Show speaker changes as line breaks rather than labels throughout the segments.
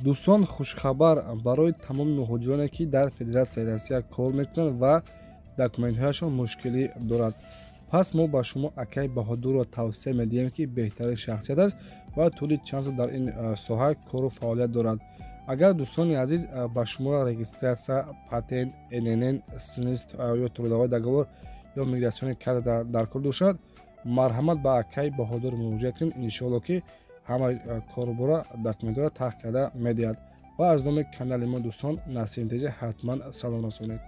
Дӯстон, хушхабар барои тамоми муҳоҷироне, ки дар Федератсияи Россия кор мекунанд ва документҳояшон мушкилӣ дорад. Пас мо ба шумо акай Баҳодурро тавсия медиҳем, ки беҳтарин шахсият аст ва тӯли чанд сол дар ин соҳа кору фаъолият дорад. Агар, дӯстони азиз, ба шумо регистрация, патент, ННН, СНИЛС ё трудовой договор ё миграционный кадр дар кор бошад, марҳамат, ба акай Баҳодур муроҷиат кунед. Иншоалло, ки ҳама корубора документҳоро таҳ карда медиҳад. Ва аз номи канали мо, дӯстон, Насим ТЖ, ҳатман салом расонед.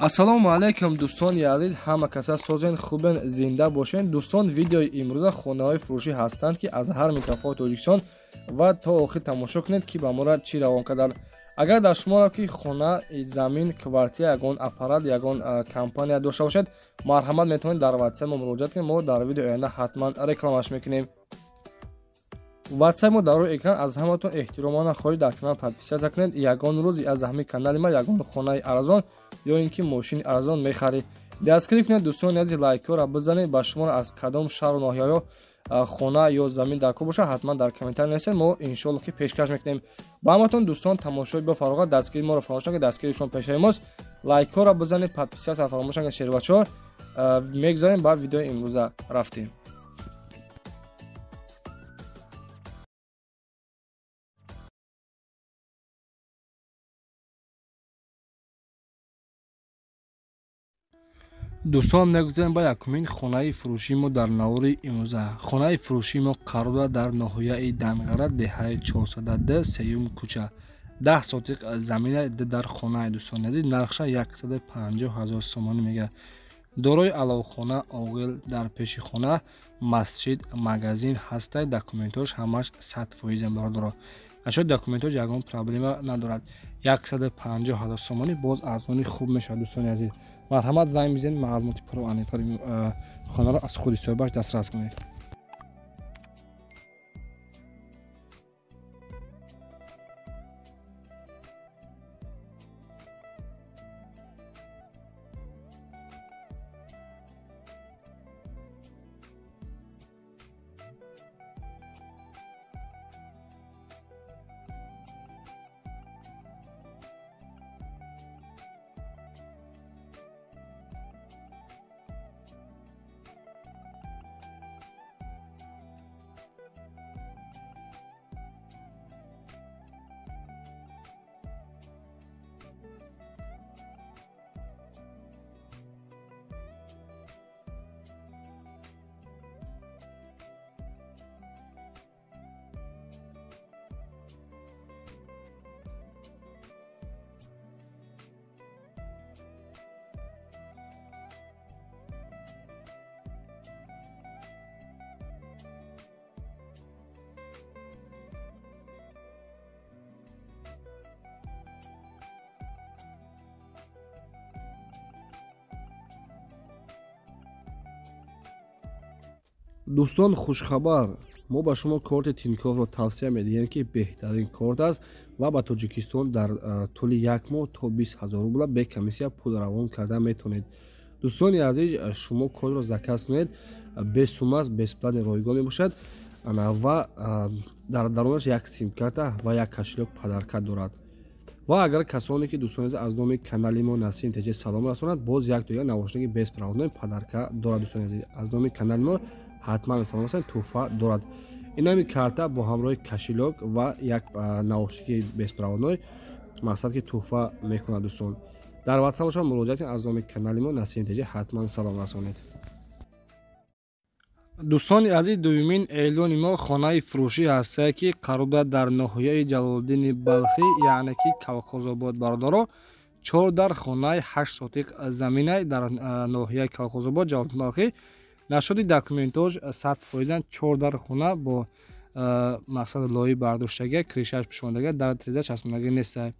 Ассалому алайкум, дӯстони азиз, ҳама каса созен, хубен, зинда бошен. Дӯстон, видеои имрӯза хонаҳои фурӯшӣ ҳастанд, ки аз ҳар минтақаи Тоҷикистон, ва то охир тамошо кунед, ки ба мора чӣ равон карданд. Агар дар шуморо ки хона, замин, квартира, ягон аппарат, ягон компания дошта бошед, марҳамат, метавонед дар ватсап мо муроҷиат кунед. Мо дар видеои оянда ҳатман рекламаш мекунем. Ватсап мо дар рӯи экран. Аз ҳаматон эҳтиромона хоҳиш, дар канал подписаться кунед. Ягон рӯз аз ҳамин канали ма ягон хонаи арзон ё ин ки мошини арзон мехаред. Дастгирӣ кунед, дӯстони азиз, лайкҳоро бизанед. Ба шуморо аз кадом шаҳру ноҳияҳо хона ё замин дар кор бошад, ҳатман дар комментарий нависед, мо иншоалло ки пешкаш мекунем ба ҳаматон. Дӯстон, тамошои бо фароғат, дастгирии моро фаромӯш накунед, дастгирии шумо пешаи мост. Лайкҳоро бизанед, подписаться фаромӯш накунед, шербачаҳо. Мегузарем ба видеои имрӯза, рафтем. Дӯстон, мегузарем ба якумин хонаи фурӯшии мо дар навори имрӯза. Хонаи фурӯшии мо қарор дорад дар ноҳияи Данғара, деҳаи 402, сеюм кӯча. 10 сотиқ замина дар хонаи, дӯстони азиз, нархша 150 000 сомонӣ мегардад. Дорои аловхона, оғил, дар пеши хона масҷид, магазин ҳастай. Документҳош ҳамаш 100%-ам, бародаро. Нашои документҳош ягон проблема надорад. 150 000 сомонӣ боз арзони хуб мешавад, дӯстони азиз. Марҳамат, занг бизанед, маълумоти пурру аниқтари хонаро аз худи соҳибаш дастрас кунед. Дӯстон, хушхабар: мо ба шумо корти Тинькоффро тавсия медиҳем, ки беҳтарин корт аст ва ба Тоҷикистон дар тӯли як моҳ то 20 000 рубла бе комиссия пул равон карда метавонед. Дӯстони азиз, шумо кортро заказ кунед, бесум аст, бесплатный, ройгон мебошад ва дар дарунаш як симкарта ва як кошелёк подарка дорад. Ва агар касоне ки, дӯстони азиз, аз номи канали мо Насим ТЖ салом расонад, боз як тоя наушники беспроводной подарка дорад. Дӯстони азиз, аз номи канали мо ҳатман салом расонад, тӯҳфа дорад. Инами карта бо ҳамроҳи кошелёк ва як наушники беспроводной, мақсад ки тӯҳфа мекунад. Дӯстон, дар ватсап бошад, муроҷиат кунед, аз номи канали мо Насим ТЖ ҳатман салом расонед. Дӯстони азиз, дуюмин эълони мо хонаи фурӯшӣ ҳастае, ки қарор дорад дар ноҳияи Ҷалолиддини Балхӣ, яъне ки Калхозобод. Бародаро, чор дар хонаи, 8 сотиқ заминай дар ноҳияи Калхозобод, Ҷалолиддини Балхӣ. Нашоди документош 100%-ан. Чор дар хона бо мақсади лои бардоштага, крышаш пӯшондага, дар треза часпондага нестай.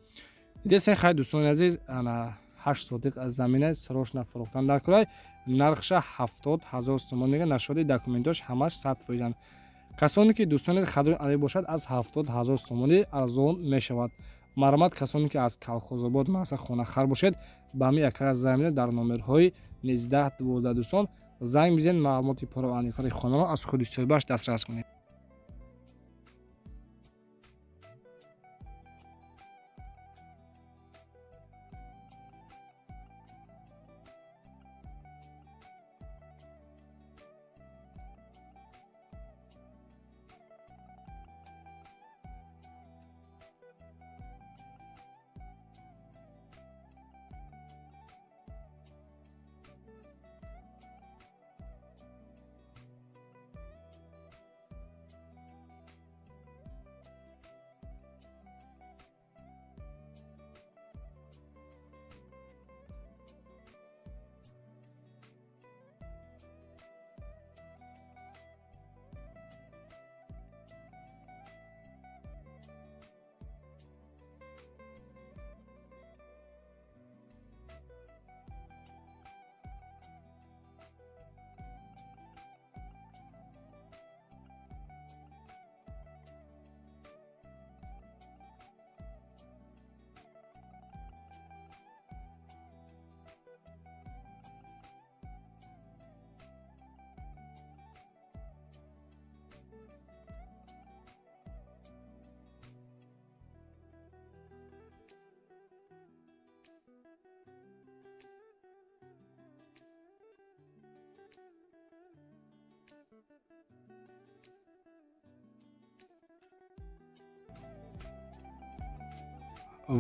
Дидесен, хай, дӯстони азиз, ана 8 сотиқ замина срочно фурӯхтан дар курай. Нархша 70 000 сомон мега. Нашоди документош ҳамаш 100%-ан. Касоне ки, дӯстони, хадрои али бошад, аз 70 000 сомонӣ арзон мешавад. Марҳамат, касоне ки аз Калхозобод мақсад хонахар бошед, ба ҳамин якара замина дар номерҳои 19 12, дӯстон. Занг бизанед, маълумоти пурра ва аниқтари хонаро аз худи соҳибаш дастрас кунед.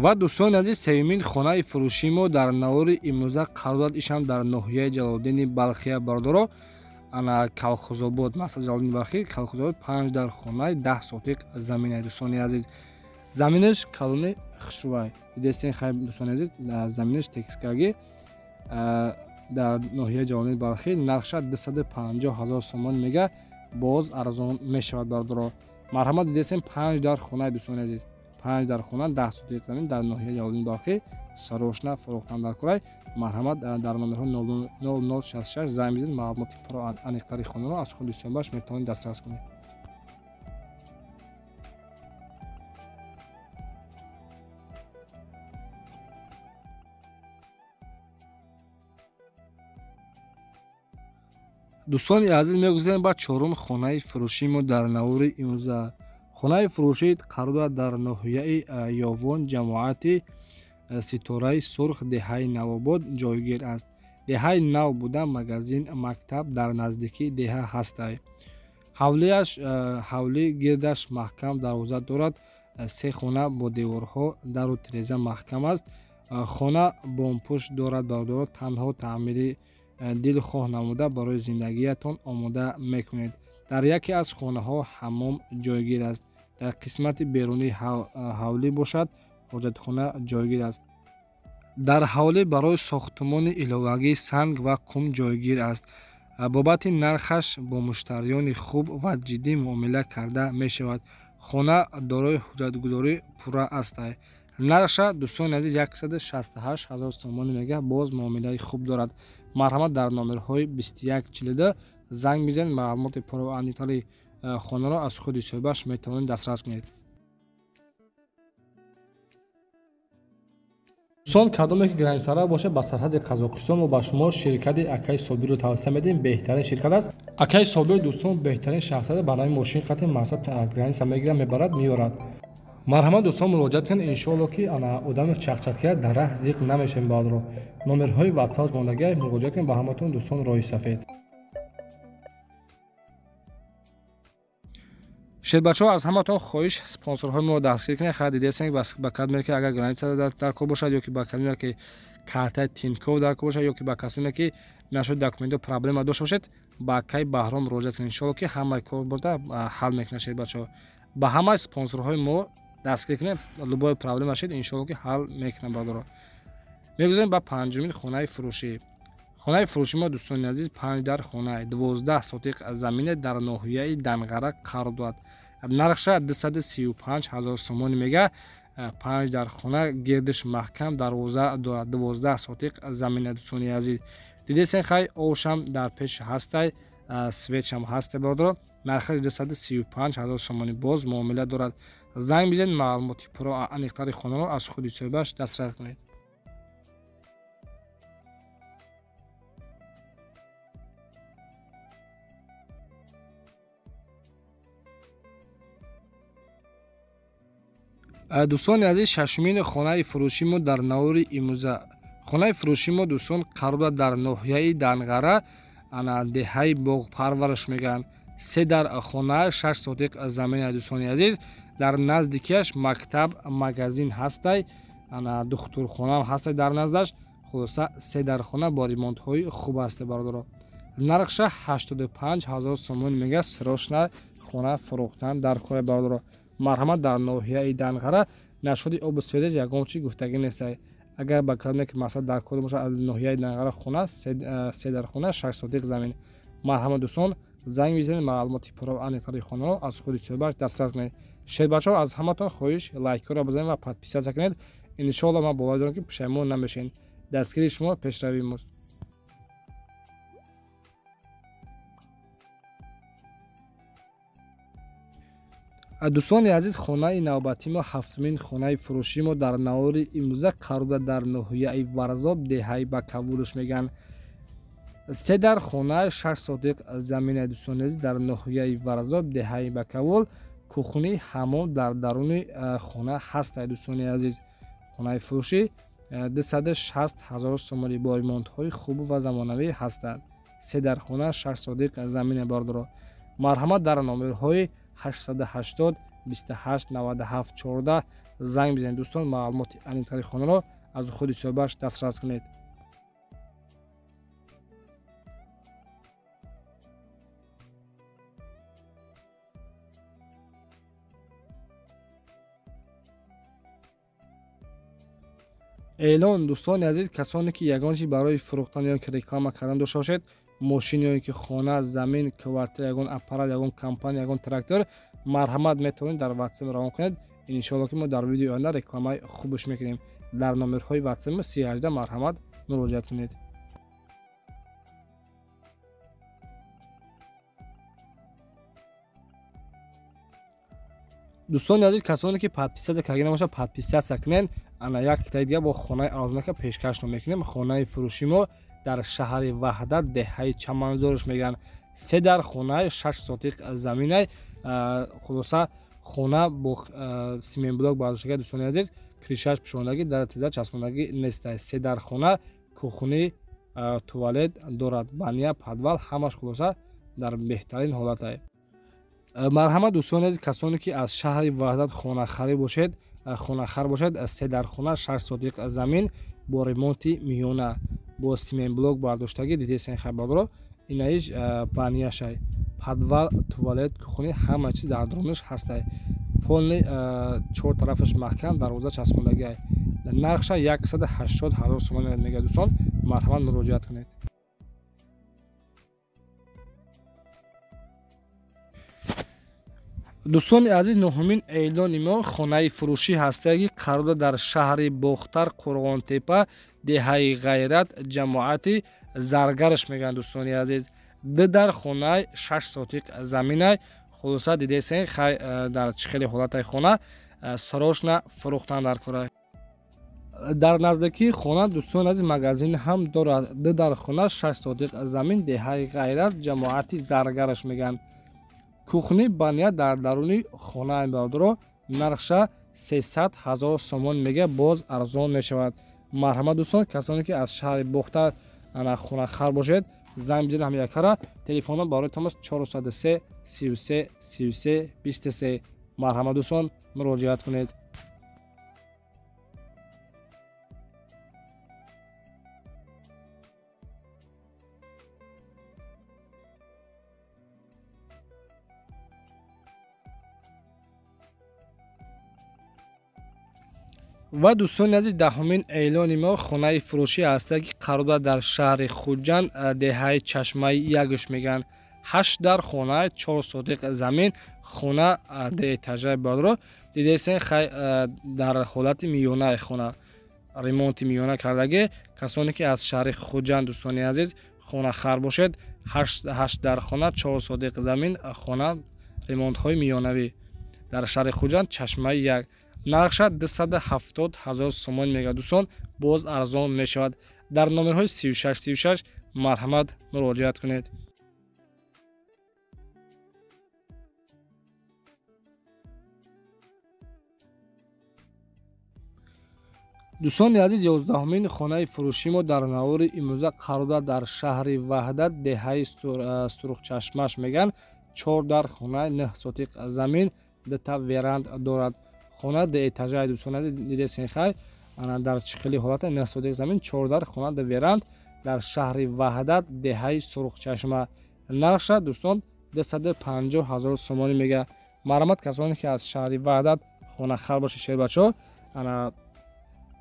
Ва дӯстони азиз, сеюмин хонаи фурӯшии мо дар навори имрӯза қарор дорад. Ишам дар ноҳияи Ҷалолиддини Балхия, бародаро, ана Калхозобод, масъала Ҷалолиддини Балхӣ, Калхозобод, 5 дар хонаи 10 сотиқ замина. Дӯстони азиз, заминаш калони хушрӯай дидестен. Хай, дӯстони азиз, заминаш текискагӣ дар ноҳияи Ҷалолиддини Балхӣ, нархша 250 ҳазор сомон мега, боз арзон мешавад, бародаро. Марҳамат, дидестен, 5 дар хонаи, дӯстони азиз, 5 дар хона, 10 сотиқ замин дар ноҳияи Ҷалолиддини Балхӣ сарошна фурӯхтан дар курай. Марҳамат, дар номерҳо 0066 занг бизанед, маълумоти пурра аниқтари хонаро аз худи соҳибаш метавонед дастрас кунед. Дӯстони азиз, мегузарем ба чорум хонаи фурӯшии мо дар навори имрӯза. Хонаи фурӯшӣ қарор дорад дар ноҳияи Ёвон, ҷамоати Ситораи Сурх, деҳаи Навобод ҷойгир аст. Деҳаи нав буда, магазин, мактаб дар наздикии деҳа ҳастай. Ҳавлиаш ҳавлӣ гирдаш маҳкам дарвоза дорад, 3 хона бо деворҳо, дару тиреза маҳкам аст. Хона бомпӯш дорад, бародаро, танҳо таъмири дилхоҳ намуда барои зиндагиятон омода мекунед. Дар яке аз хонаҳо ҳаммом ҷойгир аст. Дар қисмати берунии ҳавлӣ бошад, ҳоҷатхона ҷойгир аст. Дар ҳавлӣ барои сохтмони иловагӣ санг ва қум ҷойгир аст. Бобати нархаш бо муштариёни хуб ва ҷиддӣ муомила карда мешавад. Хона дорои ҳуҷҷатгузорӣ пурра аст. Нархша, дӯстони азиз, 168 ҳазор сомонӣ мега, боз муомилаи хуб дорад. Марҳамат, дар номерҳои 2142 занг бизанед, маълумоти пурра ва аниқтари хонаро аз худи соҳибаш метавонед дастрас кунед. Дӯстон, кадоме ки границара бошад ба сарҳади Қазоқистон, мо ба шумо ширкати Акаи Собирро тавсия медиҳем. Беҳтарин ширкат аст. Акаи Собир, дӯстон, беҳтарин шахсият, ба нави мошин қати мақсад граница мегирад, мебарад, меорад. Марҳамат, дӯстон, муроҷиат кунед, иншоалло ки ана одами чақчақия дар раҳ зиқ намешавем. Баъдро номерҳои ватсап мондагиа, муроҷиат кунед. Ба ҳаматон, дӯстон, роҳи сафед. Шербачаҳо, аз ҳаматон хоҳиш, спонсорҳои моро дастгир кунед. Хайр, дидесен, ба кадоме ки агар граница дар кор бошад, ё ки ба кадоме ки картаи Тинькофф дар кор бошад, ё ки ба касоне ки нашуд документҳо проблема дошта бошед, ба акаи Баҳром муроҷиат кунед. Иншоалло ки ҳамаи кор бурда ҳал мекунад. Шербачаҳо, ба ҳамаи спонсорҳои мо дастгир кунед, любой проблема шед, иншоалло ки ҳал мекунад, бародаро. Мегузарем ба панҷумин хонаи фурӯшӣ. Хонаи фурӯши мо, дӯстони азиз, 5 дар хонаи 12 сотиқ замине дар ноҳияи Данғара қарор дорад. Нархша 235 ҳазор сомонӣ мега, 5 дар хона, гирдиш маҳкам дарвоза дорад, 12 сотиқ замина. Дӯстони азиз, дидесен, хай, овшам дар пеш ҳастай, светшам ҳастай, бародаро. Нархаш 235 ҳазор сомонӣ, боз муомила дорад. Занг бизанед, маълумоти пурра аниқтари хонаро аз худи соҳибаш дастрас кунед. Дӯстони азиз, шашумин хонаи фурӯши мо дар навори имрӯза. Хонаи фурӯши мо, дӯстон, қарор дорад дар ноҳияи Данғара, ана деҳаи Боғпарвараш мегӯянд. Се дар хона, 6 сотиқ замин. Дӯстони азиз, дар наздикиаш мактаб, магазин ҳастай, ана духтурхонаам ҳастай дар наздаш. Хулоса, се дар хона бо ремонтҳои хуб ҳастай, бародаро. Нархша 85 ҳазор сомон мега, срочно хона фурӯхтан дар кора, бародаро. Марҳамат, дар ноҳияи Данғара нашуди обу свет ягон чи гуфтагӣ нестай. Агар ба кадоме ки масалан дар кор бошад аз ноҳияи Данғара хона, се дар хона, 6 сотиқ замин, марҳамат, дӯстон, занг бизанед, маълумоти пурра аниқтари хонаро аз худи соҳибаш дастрас кунед. Шербачаҳо, аз ҳаматон хоҳиш, лайкҳоро бизанед ва подписаться кунед. Иншоалло, ман бовар дорам, ки пушаймон намешавед. Дастгирии шумо пешравии мост. Дӯстони азиз, хонаи навбатии мо, ҳафтумин хонаи фурӯшии мо дар навори имрӯза қарор дорад дар ноҳияи Варзоб, деҳаи Бакавулуш мегӯянд. Се дар хона, 6 сотиқ замина. Дӯстони азиз, дар ноҳияи Варзоб, деҳаи Бакавул, кухни, ҳамом дар даруни хона ҳастад. Дӯстони азиз, хонаи фурӯшӣ 260 ҳазор сомонӣ бо ремонтҳои хубу ва замонавӣ ҳастанд. Се дар хона, 6 сотиқ замина, бародаро. Марҳамат, дар номерҳои 880 28 97 14 занг бизанед, дӯстон, маълумоти аниқтари хонаро аз худи соҳибаш дастрас кунед. Эълон, дӯстони азиз, касоне ки ягон чи барои фурӯхтан ё ки реклама кардан дошта бошед, мошин ё ки хона, замин, квартира, ягон аппарат, ягон компания, ягон трактор, марҳамат, метавонед дар ватсап равон кунед. Иншоалло, ки мо дар видеои оянда рекламаи хубаш мекунем. Дар номерҳои ватсап 3018 марҳамат, муроҷиат кунед. Дӯстони азиз, касоне ки подписаться карда набошад, подписаться кунед. Ана як китаи дига бо хонаи арзонака пешкашно мекунем. Хонаи фурӯши мо дар шаҳри Ваҳдат, деҳаи Чаманзорш мегӯянд. Се дар хонаи, 6 сотиқ заминай. Хулоса, хона бо семенблок бардоштага. Дӯстони азиз, крышаш пӯшондагӣ, дар теза часпондагӣ нестай. Се дар хона, кухни, туалет дорад, баня, подвал, ҳамаш хулоса дар беҳтарин ҳолатай. Марҳамат, дӯстони азиз, касоне ки аз шаҳри Ваҳдат хонахарӣ бошед, хонахар бошед, се дар хона, 6 сотиқ замин бо ремонти миёна, бо семенблок бардоштагӣ. Дидесен, хабарро, инаиш баняшай, подвал, туалет, кухни, ҳама чиз дар дурунаш ҳастай. Полный чор тарафаш маҳкам, дарвоза часпондагиай. Нархша 180 ҳазор сомон мега, дӯстон, марҳамат, муроҷиат кунед. Дӯстони азиз, нуҳумин эълони мо хонаи фурӯшӣ ҳастае, ки қарор дорад дар шаҳри Бохтар, Қурғонтепа, деҳаи Ғайрат, ҷамоати Заргараш мегӯянд. Дӯстони азиз, ду дар хонаи, 6 сотиқ заминай. Хулоса, дидесен, хай, дар чӣ хеле ҳолатай хона, срочно фурӯхтан дар кора. Дар наздикии хона, дӯстони азиз, магазин ҳам дорад. Ду дар хона, 6 сотиқ замин, деҳаи Ғайрат, ҷамоати Заргараш мегӯянд. Кухни, баня дар даруни хонаи, бародаро. Нархша 300 ҳазор сомон мега, боз арзон мешавад. Марҳамат, дӯстон, касоне ки аз шаҳри Бохтар ана хонахар бошед, занг бизанед ҳам якара. Телефонҳо барои тамос 403 33 33 23. Марҳамат, дӯстон, муроҷиат кунед. Ва, дӯстони азиз, даҳумин эълони мо хонаи фурӯшӣ ҳастае, ки қарор дорад дар шаҳри Хуҷанд, деҳаи Чашмаи Ягуш мегӯянд. Ҳашт дар хона, 4 сотиқ замин, хона дуэтажаи, бародаро. Дидесен, хай, дар ҳолати миёнаи хона, ремонти миёна кардагӣ. Касоне ки аз шаҳри Хуҷанд, дӯстони азиз, хонахар бошед, ҳашт дар хона, 4 сотиқ замин, хона ремонтҳои миёнавӣ дар шаҳри Хуҷанд, Чашмаи Як. Нархша 270 ҳазор сомон мега, дӯстон, боз арзон мешавад. Дар номерҳои 36 36 марҳамат, муроҷиат кунед. Дӯстони азиз, 11-умин хонаи фурӯшии мо дар навори имрӯза қарор дорад дар шаҳри Ваҳдат, деҳаи Сурхчашмаш мегӯянд. 4 дар хона, 9 сотиқ замин, 2 веранд дорад. Хона ду этажаи, дӯстони азиз, дидесен хай дар чӣ хели ҳолата. 9 сотиқ замин, 4 дар хона, 2 веранд дар шаҳри Ваҳдат, деҳаи Сурхчашма. Нархша, дӯстон, 250 000 сомонӣ мега. Марҳамат, касоне ки аз шаҳри Ваҳдат хонахар бошед, шербачаҳо, ана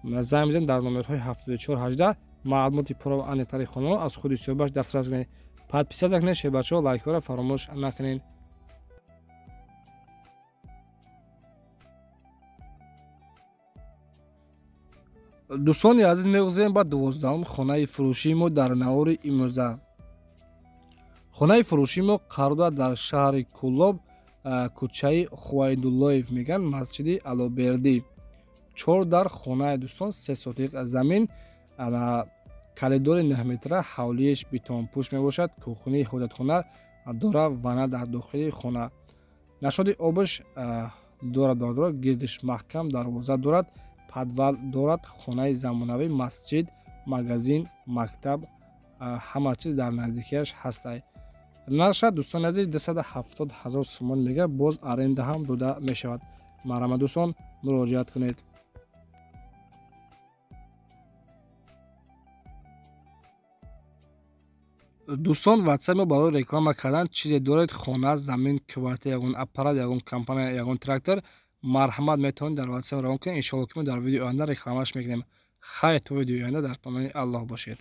занг бизанед дар номерҳои 74 18, маълумоти пурра ва аниқтари хонаро аз худи соҳибаш дастрас кунед. Подписаться кунед, шербачаҳо, лайкҳоро фаромӯш накунед. Дӯстони азиз, мегузарем ба 12-ум хонаи фурӯшии мо дар навори имрӯза. Хонаи фурӯшии мо қарор дорад дар шаҳри Кӯлоб, кӯчаи Хувайдуллоев мегӯянд, масҷиди Алобердӣ. 4 дар хонаи, дӯстон, 3 сотиқ замин, коридори 9 метра, ҳавлиеш бетонпӯш мебошад, кухни, ҳоҷатхона дора, ванна дар дохили хона. Нашоди обаш дорад, бародаро, гирдиш маҳкам, дарвоза дорад, подвал дорад. Хонаи замонавӣ, масҷид, магазин, мактаб, ҳама чиз дар наздикиаш ҳастай. Нархша, дӯстони азиз, 270 000 сомон мега, боз аренда ҳам дода мешавад. Марҳамат, дӯстон, муроҷиат кунед. Дӯстон, ватсап мо барои реклама кардан чизе доред, хона, замин, квартира, ягон аппарат, ягон компания, ягон трактор, марҳамат, метавонед дар ватсап равон кунед. Иншоалло, ки мо дар видеои оянда рекламаш мекунем. Хайр, то видеои оянда дар паноҳи Аллоҳ бошед.